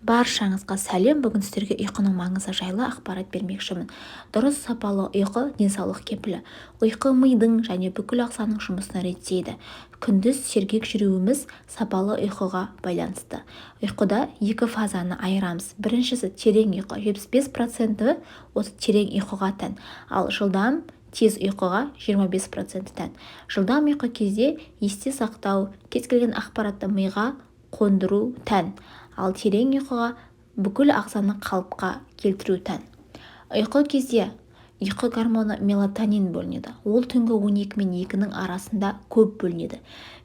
Баршаңызға сәлем! Бүгін сіздерге ұйқының маңызы жайлы ақпарат бермекшімін. Дұрыс, сапалы ұйқы – денсаулық кепілі. Ұйқы мидың және бүкіл ағзаның жұмысын реттейді. Күндіз сергек жүруіміз сапалы ұйқыға байланысты. Ұйқыда екі фазаны айырамыз. Біріншісі – терең ұйқы, 75%-і осы терең ұйқыға тән, ал жылдам, тез ұйқыға 25%-і тән. Жылдам ұйқы кезде есте сақтау, кез келген ақпаратты миға қондыру тән, ал терең ұйқыға бүкіл ағзаны қалыпқа келтіру тән. Ұйқы кезде ұйқы гормоны мелатонин бөлінеді. Ол түнгі 12 мен 2-нің арасында көп бөлінеді.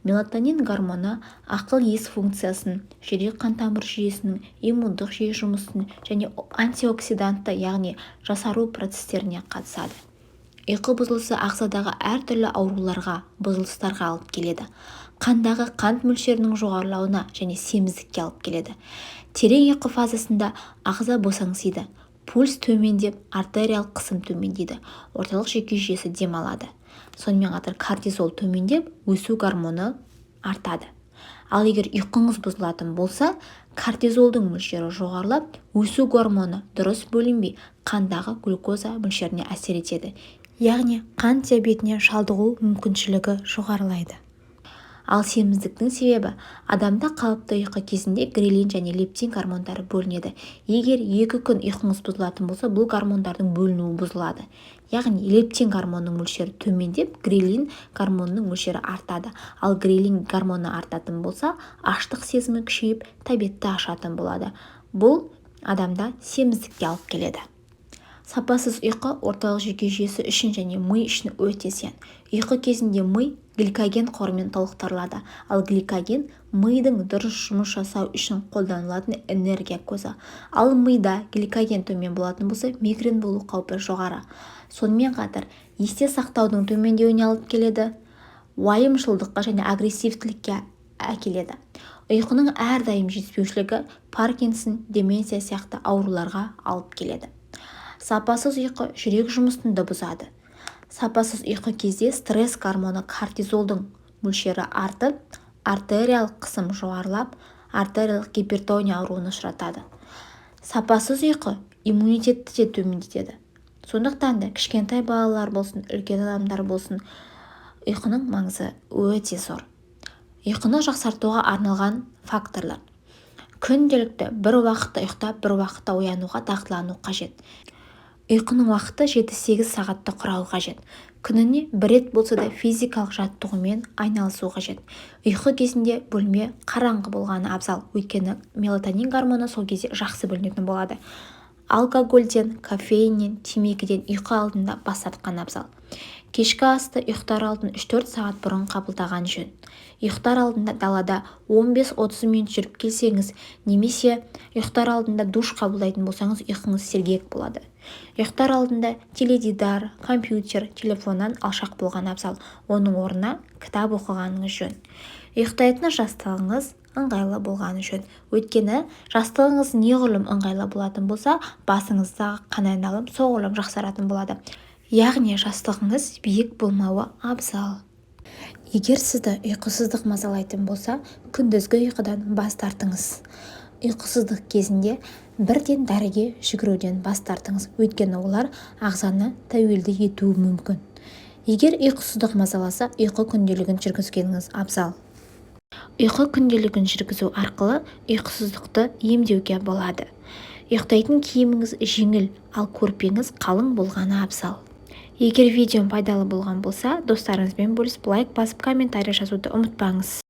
Мелатонин гормоны ақыл-ес функциясын, жүрек-қан тамыр жүйесінің, иммундық жүйе жұмысын және антиоксидантты, яғни жасару процестеріне қатысады. Ұйқы бұзылысы ағзадағы әртүрлі ауруларға, бұзылыстарға алып келеді. Қандағы қант мөлшерінің жоғарылауына және семіздікке алып келеді. Терең ұйқы фазасында ағза босаңсиды, пульс төмендеп, артериялық қысым төмендейді, орталық жүйке жүйесі демалады. Сонымен қатар кортизол төмендеп, өсу гормоны артады. Ал егер ұйқыңыз бұзылатын болса, кортизолдың мөлшері жоғарылап, өсу гормоны дұрыс бөлінбей, қандағы глюкоза мөлшеріне әсер етеді, яғни қант диабетіне шалдығу мүмкіншілігі жоғарылайды. Ал семіздіктің себебі: адамда қалыпты ұйқы кезінде грелин және лептин гормондары бөлінеді. Егер 2 күн ұйқыңыз бұзылатын болса, бұл гормондардың бөлінуі бұзылады, яғни лептин гормонының мөлшері төмендеп, грелин гормонының мөлшері артады. Ал грелин гормоны артатын болса, аштық сезімі күшейіп, тәбетті ашатын болады. Бұл адамда семіздікке алып келеді. Сапасыз ұйқы орталық жүйке жүйесі үшін және ми үшін өте зиян. Ұйқы кезінде ми гликоген қорымен толықтырылады. Ал гликоген – мидың дұрыс жұмыс жасау үшін қолданылатын энергия көзі. Ал мида гликоген төмен болатын болса, мигрень болу қаупі жоғары. Сонымен қатар есте сақтаудың төмендеуіне алып келеді, уайымшылдыққа және агрессивтілікке әкеледі. Ұйқының әрдайым жетіспеушілігі Паркинсон, деменция сияқты ауруларға алып келеді. Сапасыз ұйқы жүрек жұмысын да бұзады. Сапасыз ұйқы кезде стресс гормоны кортизолдың мөлшері артып, артериялық қысым жоғарылап, артериялық гипертония ауруына ұшыратады. Сапасыз ұйқы иммунитетті де төмендетеді. Сондықтан да кішкентай балалар болсын, үлкен адамдар болсын, ұйқының маңызы өте зор. Ұйқыны жақсартуға арналған факторлар: күнделікті бір уақытта ұйықтап, бір уақытта оянуға дағдылану қажет. Ұйқының уақыты 7-8 сағатты құрауы қажет. Күніне бір рет болса да физикалық жаттығумен айналысу қажет. Ұйқы кезінде бөлме қараңғы болғаны абзал, өйткені мелатонин гормоны сол кезде жақсы бөлінетін болады. Алкогольден, кофеиннен, темекіден ұйқы алдында бас тартқан абзал. Кешкі асты ұйықтар алдын 3-4 сағат бұрын қабылдаған жөн. Ұйықтар алдында далада 15-30 минут жүріп келсеңіз немесе ұйықтар алдында душ қабылдайтын болсаңыз, ұйқыңыз сергек болады. Ұйықтар алдында теледидар, компьютер, телефоннан алшақ болған абзал. Оның орнына кітап оқығаныңыз жөн. Ұйықтайтын жастығыңыз ыңғайлы болғаны жөн, өйткені жастығыңыз неғұрлым ыңғайлы болатын болса, басыңыздағы қан айналым соғұрлым жақсаратын болады, яғни жастығыңыз биік болмауы абзал. Егер сізді ұйқысыздық мазалайтын болса, күндізгі ұйқыдан бас тартыңыз. Ұйқысыздық кезінде бірден дәріге жүгіруден бас тартыңыз, өйткені олар ағзаны тәуелді етуі мүмкін. Егер ұйқысыздық мазаласа, ұйқы күнделігін жүргізгеніңіз абзал. Ұйқы күнделігін жүргізу арқылы ұйқысыздықты емдеуге болады. Ұйықтайтын киіміңіз жеңіл, ал көрпеңіз қалың болғаны абзал. Егер видеом пайдалы болған болса, достарыңызбен бөлісіп, лайк басып, комментарий жазуды ұмытпаңыз.